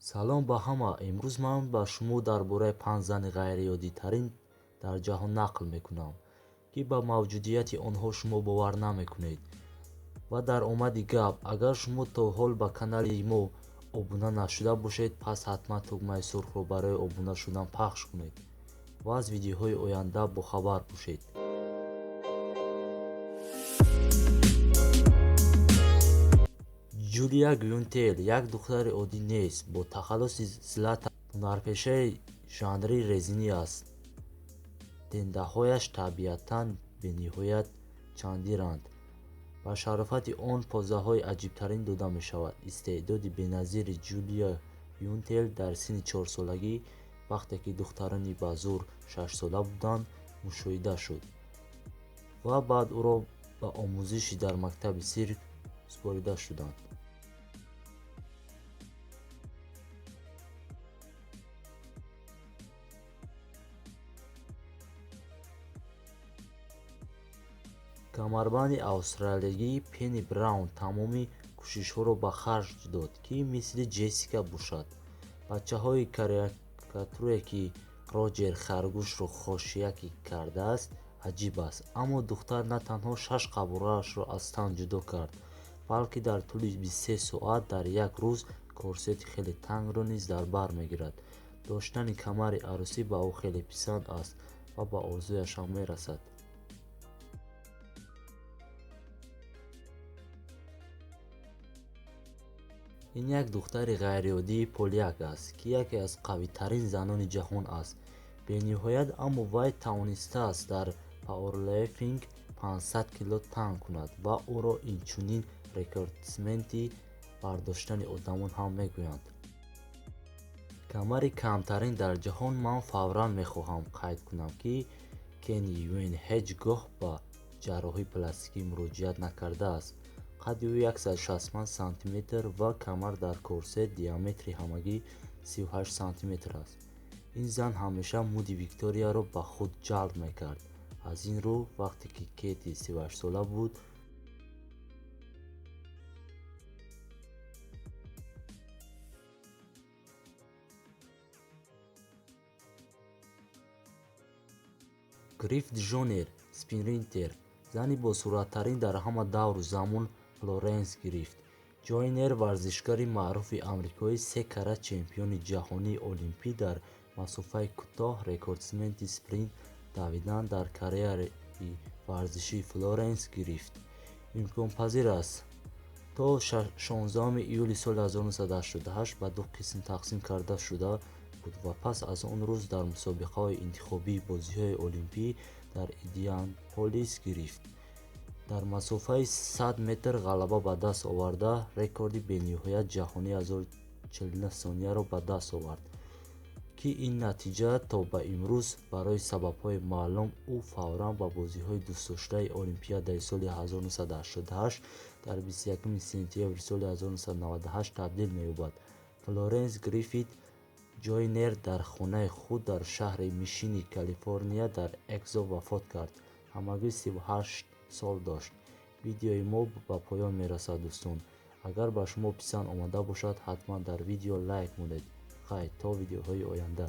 Салом ба ҳама. Имрӯз ман ба шумо дар бораи панҷ зани ғайриоддитарин дар ҷаҳон нақл мекунам, ки ба мавҷудияти онҳо шумо бовар намекунед. Ва дар омади гап, агар шумо то ҳол ба канали мо обуна нашуда бошед, пас ҳатман тугмаи сурхро барои обуна шудан пахш кунед ва аз видеоҳои оянда бохабар бошед. Ҷулия Гюнтел як духтари оддӣ нест. Бо тахаллуси Злата ҳунарпешаи жанри резинӣ аст. Дендаҳояш табиатан бениҳоят чандиранд. Ба шарофати он позаҳои аҷибтарин дода мешавад. Истеъдоди беназири Ҷулия Гюнтел дар синни чорсолагӣ, вақте ки духтарони ба зӯр шашсола буданд, мушоҳида шуд ва баъд ӯро ба омӯзиши дар мактаби сирк супорида шуданд. Камарбанди австралиягии Пенни Браун тамоми кӯшишҳоро ба харҷ дод, ки мисли Ҷессика бошад. Бачаҳои карикатурае, ки Роҷер харгӯшро хошиякӣ кардааст, аҷиб аст, аммо духтар на танҳо шаш қабурғаашро аз тан ҷудо кард, балки дар тӯли 23 соат дар як рӯз корсети хеле тангро низ дар бар мегирад. Доштани камари арӯсӣ ба ӯ хеле писанд аст ва ба орзуяш ҳам мерасад. Ин як духтари ғайриоддии поляк аст, ки яке аз қавитарин занони ҷаҳон аст. Бениҳоят, аммо вай тавонистааст дар пауэрлифтинг 500 кило танг кунад ва ӯро инчунин рекордсмени бардоштани одамон ҳам мегӯянд. Камари камтарин дар ҷаҳон. Ман фавран мехоҳам қайд кунам, ки Кенни Юэн ҳеҷ гоҳ ба ҷарроҳии пластикӣ муроҷиат накардааст. Қадди ӯ 165 сантиметр ва камар дар корсет диаметри ҳамагӣ 38 сантиметр аст. Ин зан ҳамеша муди Викторияро ба худ ҷалб мекард. Аз ин рӯ, вақте ки Кети 38-сола буд, Грифт Жонер, спринтер, зани босуръаттарин дар ҳама давру замон Флоренс Грифт Ҷойнер, варзишгари маъруфи амрикоӣ, се карат чемпиони ҷаҳонии олимпӣ дар масофаи кӯтоҳ, рекордсмени спринт давидан дар карьераи варзишии Флоренс Грифт имконпазир аст. То 16 июли соли 1988 ба ду қисм тақсим карда шуда буд ва пас аз он рӯз дар мусобиқаҳои интихобии бозиҳои олимпӣ дар Индианаполис Грифт дар масофаи 100 метр ғалаба ба даст оварда, рекорди бениҳоят ҷаҳонии 1049 сонияро ба даст овард, ки ин натиҷа то ба имрӯз барои сабабҳои маълум ӯ фавран ба бозиҳои дӯстдоштаи Олимпиадаи соли 1988 дар 21 сентябри соли 1998 табдил меёбад. Флоренс Гриффит Ҷойнер дар хонаи худ дар шаҳри Мишини Калифорния дар Экзо вафот кард. Ҳамагӣ 38 сол дошт. Видеои мо ба поён мерасад, дӯстон. Агар ба шумо писанд омада бошад, ҳатман дар видео лайк монед. Хайр, то видеоҳои оянда.